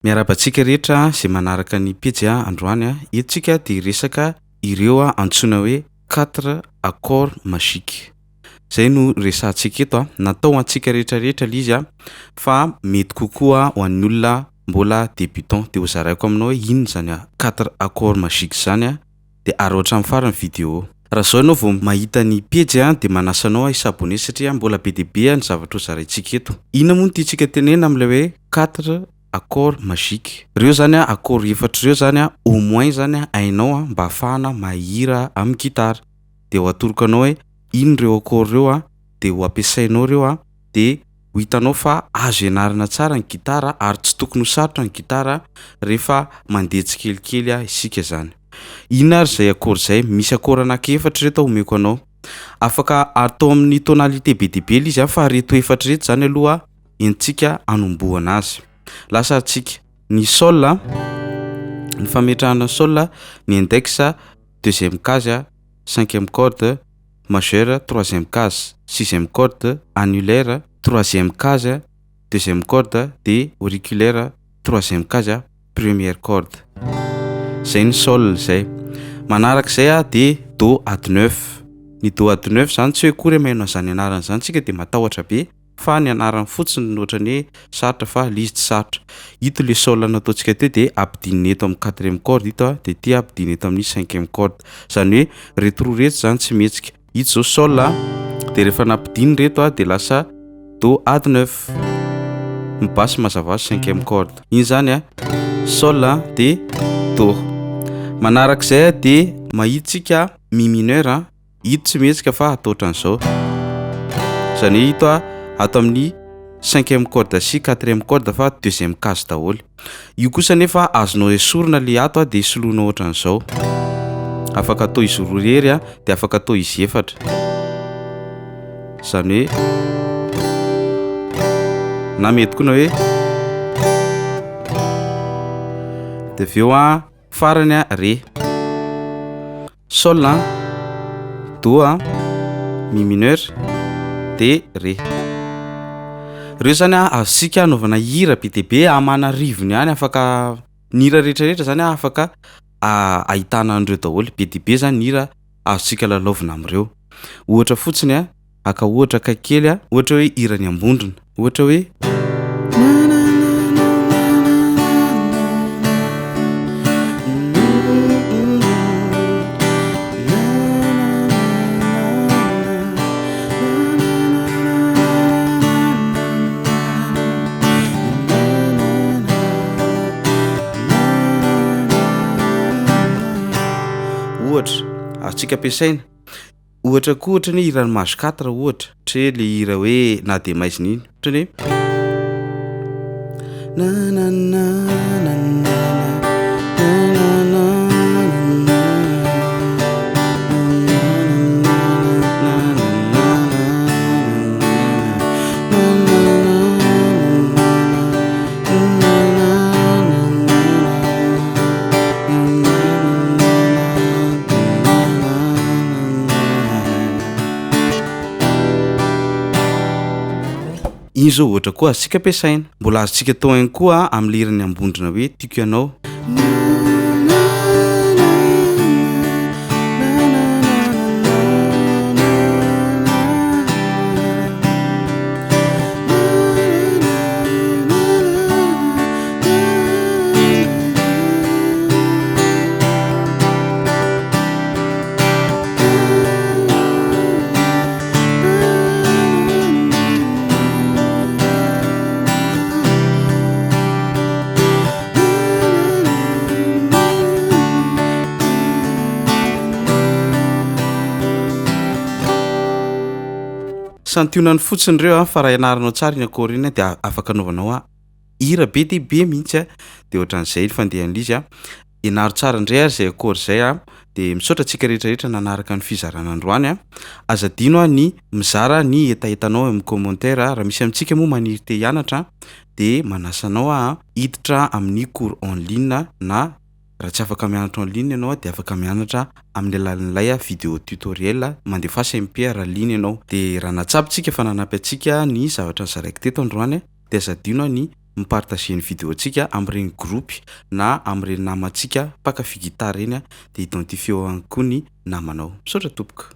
Miarahaba antsika rehetra izay manaraka ny pejy androany. Eto tsika dia hiresaka ireo antsoina hoe quatre accords magiques. Izay no resahantsika eto. Natao ho antsika rehetrarehetra ilay izy fa mety kokoa ho an'ny olona mbola débutant. Dia hozaraiko aminao hoe inona izany quatre accords magiques izany dia araho hatramin'ny farany vidéo. Raha izao ianao vao mahita ny pejy dia manasa anao aho hi-s'abonner satria mbola be dia be ny zavatra hozaraintsika eto. Inona moa no tiantsika tenenina amin'ilay hoe quatre accords magiques? Ireo zany accords efatra ireo zany au moins zany hainao mba ahafahana mahira amin'ny gitara. Dia ho atoroko anao hoe ino ireo accords ireo dia ho ampiasainao ireo dia ho hitanao fa azo ianarana tsara ny gitara ary tsy tokony ho sarotra ny gitara rehefa mandeha tsikelikely isika zany. Inona ary zay accord zay? Misy accord anankiefatra ireto aho omeko anao. Afaka atao amin'ny tonalité be dia be le izy a fa reto efatra reto zany aloha entintsika hanombohana azy. Lasa antsika ny sol a, ny fametrahana sol, ny index deuxième case, cinquième corde, majeur troisième case, sixième corde, annulaire troisième case, deuxième corde de auriculaire troisième case, première corde. Zay ny sol zay. Manarak'izay a de do add neuf. Ny do add neuf zany tsy hoe akory hoe maheno an'zany anarana zany tsika de matahotra be fa ny anarany fotsiny no ohatran'ny hoe sarotra fa le izy tsy sarotra. Ito le sol nataontsika teo de ampidinina eto am'quatrième corde ito a de ty ampidinina eto amin'ny cinquième corde, zany hoe reto roa reto zany tsy mihetsika, ito zao sol a de rehefa nampidinina reto a de lasa do add neuf, ny basse mazava ho azy cinquième corde, iny zany a sol a de do. Manarak'izay a de mahitsika mi mineur a, ito tsy mihetsika fa atao ohatran'izao, zany hoe ito a ato amin'ny cinquième corde sy quatrième corde fa deuxième case daholo. Io kosa nefa azonao esorina le ato a de soloinao ohatran'izao, afaka atao izy roa irery a de afaka atao izy efatra, zany hoe na mety koa na hoe de avy eo a farany a ré, sol a, do a, mi mineur de ré. Reo zany a azontsika anaovana hira be dia be aman'arivony any afaka ny hira rehetrarehetra zany a afaka ahitana an'ireo daholo, be dia be zany ny hira azontsika lalaovina am'ireo. Ohatra fotsiny a, haka ohatra akaiky kely a, ohatra hoe hiran'ny Ambondrona, ohatra hoe. Ohatra azontsika ampiasaina, ohatra koa ohatra ny hoe hiran'ny Mage quatre ohatra, ohatra hoe le hira hoe na de maizina iny, ohatra ny hoe. Iny zao ohatra koa azontsika ampiasaina. Mbola azontsika atao ihany koa amin'le hiran'ny Ambondrona hoe tiako ianao. Santionany fotsiny ireo a fa raha ianaranao tsara iny accord iny a de afaka anaovanao a hira be dia be mihitsy a de ohatran'izay ny fandehan'le izy a. Ianaro tsara indray ary zay accord zay a de misaotra antsika rehetrarehetra nanaraka ny fizarana androany a. Aza adino a ny mizara ny hetahetanao amin'ny commentaire raha misy amintsika moa maniry te hianatra de manasa anao aho hiditra amin'ny cours en ligne na raha tsy afaka mianatra en ligne ianao de afaka mianatra amin'ny alalan'ilay vidéo tutoriel mandefasa MP raha liana ianao. De raha nahatsapa tsika fa nanampy antsika ny zavatra nozaraiko teto androany de aza adino ny. mi-partager ny vidéo-ntsika am'regny groupe na am'regny namantsika mpankafy gitara regny a de identifieo agny koa ny namanao, misaotra tompoko.